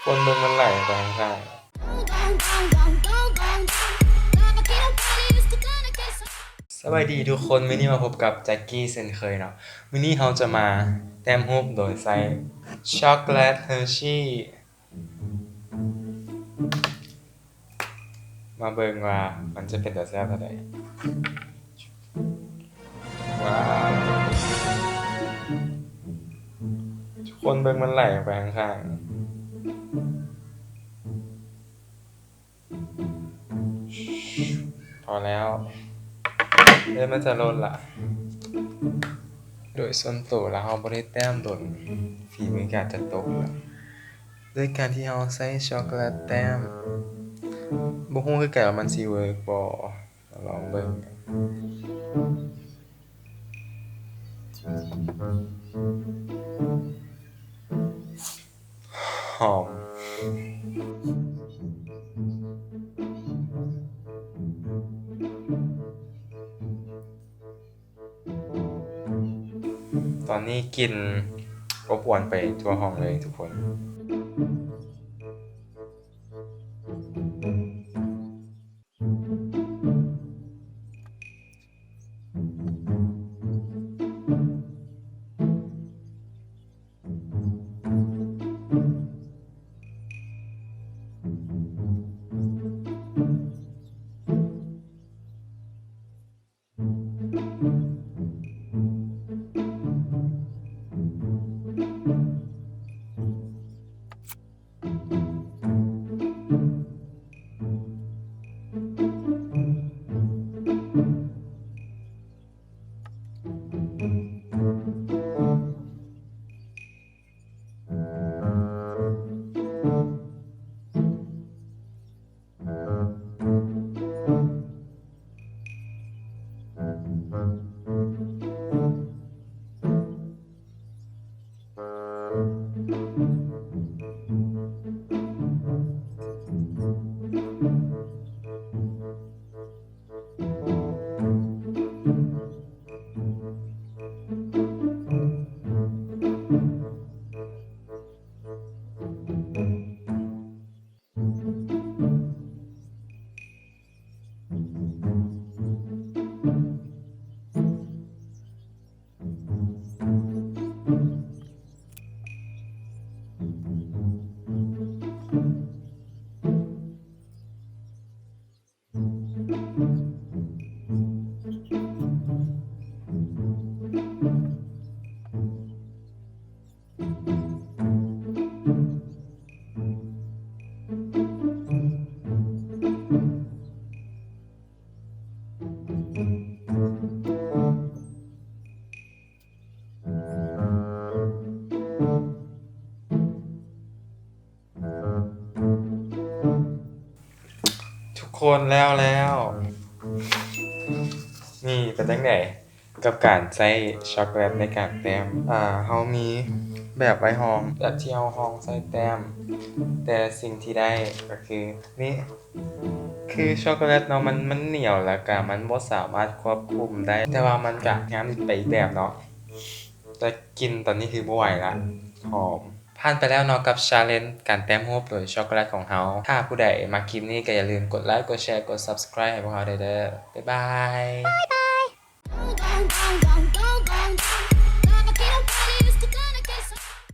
ຄົນເບິ່ງມັນໄຫຼໄປຂ້າງໆ. ສະບາຍດີທຸກຄົນ, ມື້ນີ້ມາພົບກັບແຈັກກີ້ເຊັ່ນເຄີຍເນາະ. ມື້ນີ້ເຮົາຈະມາແຕ້ມຮູບໂດຍໃຊ້ຊັອກໂກແລັດເຮີຊີ. ມາເບິ່ງວ່າມັນຈະເປັນຕາແຊບເທົ່າໃດ. ວ້າວ ທຸກຄົນເບິ່ງມັນໄຫຼອອກໄປຂ້າງໆ. ພໍແລ້ວ ເລືອດມັນຈະຫຼົ່ນລະ. ໂດຍສ່ວນໂຕລະ ເຮົາບໍ່ໄດ້ແຕ້ມດົນ ຝີມືກະຈະຕົກລະ. ໂດຍການທີ່ເຮົາໃຊ້ຊັອກໂກແລັດແຕ້ມ ບໍ່ຮູ້ຄືກັນວ່າມັນຊິເວີກບໍ່. ມາລອງເບິ່ງກັນ. ຫອມ. ຕອນນີ້ກິ່ນອົບອວນໄປທົ່ວຫ້ອງເລີຍທຸກຄົນ. ທຸກຄົນ ແລ້ວແລ້ວ. ນີ້ເປັນຈັ່ງໃດກັບການໃຊ້ຊັອກໂກແລັດໃນການແຕ້ມ? ອາ ເຮົາມີແບບໄວ້ຮອງ ແບບທີ່ເຮົາຮອງໃສ່ແຕ້ມ, ແຕ່ສິ່ງທີ່ໄດ້ກໍຄືນີ້ ຄືຊັອກໂກແລັດເນາະ ມັນ ມັນໜຽວ ແລ້ວກະມັນບໍ່ສາມາດຄວບຄຸມໄດ້, ແຕ່ວ່າມັນກະງາມໄປອີກແບບເນາະ, ແຕ່ກິ່ນຕອນນີ້ຄືບໍ່ໄຫວລະ ຫອມ. ຜ່ານໄປແລ້ວເນາະກັບ challenge ການແຕ້ມຮູບໂດຍຊັອກໂກແລັດຂອງເຮົາ. ຖ້າຜູ້ໃດມັກຄລິບນີ້ກໍຢ່າລືມກົດໄລ ກົດແຊ ກົດ subscribe ໃຫ້ພວກເຮົາໄດ້ເດີ້. ບາຍບາຍ.